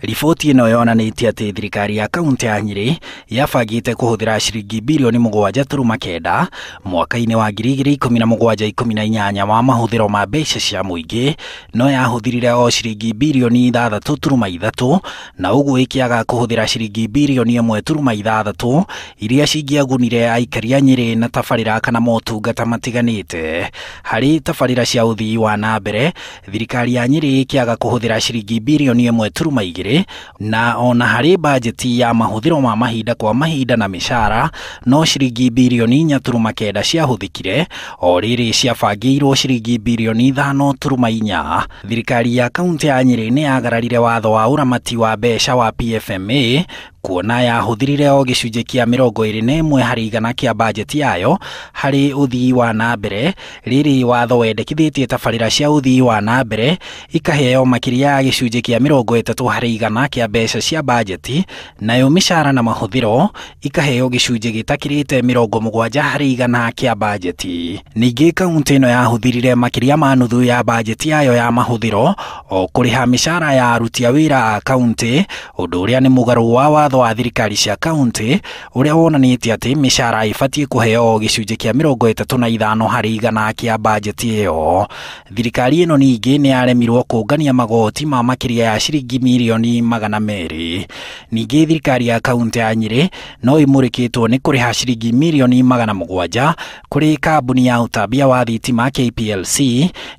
Riboti ĩno yonanĩtie atĩ thirikari ya kaunti ya Nyĩrĩ yabangĩte kũhũthĩra ciringi birioni 7.9 mwaka-inĩ wa 2017-18 wa mahũthĩro ma mbeca cia mũingĩ, no yahũthĩrire o ciringi birioni 6.3 na ũguo ĩkĩaga kũhũthĩra ciringi birioni 1.6 iria cingĩagunire aikari a Nyĩrĩ na tabarĩra kana motungata matiganĩte. Harĩ tabarĩra cia ũthii wa na mbere, thirikari ya Nyĩrĩ ĩkĩaga kũhũthĩra ciringi birioni 1.2 na ona harĩ bajeti ya mahũthĩro ma mahinda kwa mahinda na mĩcara no ciringi birioni 4.9 ciahũthĩkire, o rĩrĩ ciabangĩirwo ciringi birioni 5.4. Thirikari ya kaunti ya Nyĩrĩ nĩ yagararire watho wa ũramati wa mbeca wa PFMA kuona yahũthĩrire o gĩcunjĩ kĩa 21 harĩ igana kĩa bajeti yayo harĩ ũthii wa na mbere, rĩrĩ watho wendekithĩtie tabarĩra cia ũthii wa na mbere ikaheo makĩria ya gĩcunjĩ kĩa 30 harĩ igana kĩa mbeca cia bajeti, nayo mĩcara na mahũthĩro ikaheo gĩcunjĩ gĩtakĩrĩte 70 harĩ igana kĩa bajeti. Ningĩ kaunti ĩno yahũthĩrire makĩria ma nuthu ya bajeti yayo ya mahũthĩro o kũrĩha mĩcara ya aruti a wĩra a kaunti, ũndũ ũrĩa nĩ mũgarũ wa watho wa thirikari cia kaunti ũrĩa wonanĩtie atĩ mĩcara ĩbatiĩ kũheo gĩcunjĩ kĩa 35 harĩ igana kĩa bajeti ĩyo. Thirikari ĩno ningĩ nĩ yaremirwo kũngania magoti ma makĩria ya ciringi mirioni 200. Ningĩ thirikari ya kaunti ya Nyĩrĩ no ĩmũrĩkĩtwo nĩ kũrĩha ciringi mirioni 700 kũrĩ kambuni ya ũtambia wa thitima KPLC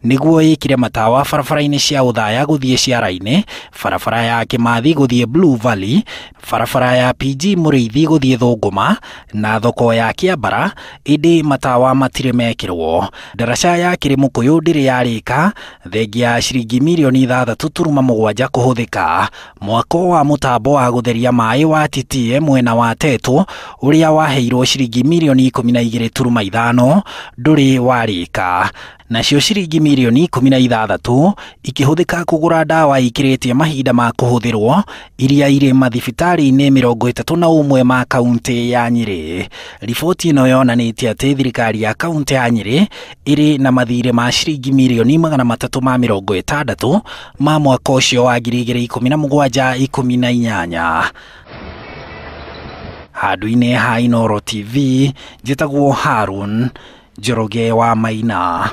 nĩguo ĩkĩre matawa barabara-inĩ cia Othaya gũthiĩ Ciara-inĩ, barabara ya Kĩmathi gũthiĩ Blue Valley, barabara ya PG Mũrĩithi gũthiĩ Thũngũma na thoko ya Kĩambara, ĩndĩ matawa matirĩ mekĩrwo. Ndaraca ya Kĩrĩmũkũyũ ndĩrĩ yarĩka thengia ya ciringi mirioni 6.7 kũhũthĩka. Mwako wa mũtambo wa gũtheria maĩ wa TTA mwena wa Tetũ ũrĩa waheirwo ciringi mirioni 12.5 ndũrĩ warĩka. Nacio ciringi mirioni 16 ikĩhũthĩka kũgũra ndawa ikĩrĩtie mahinda ma kũhũthĩrwo iria irĩ mathibitarĩ-inĩ 31 ma kaunti ya Nyĩrĩ. Riboti ĩno yonanĩtie atĩ thirikari ya kaunti ya Nyĩrĩ ĩrĩ na mathirĩ ma ciringi mirioni 360 ma mwaka ũcio wa 2017-18. Handũ-inĩ ha Inooro TV, njĩtagwo Harun Njoroge wa Maina.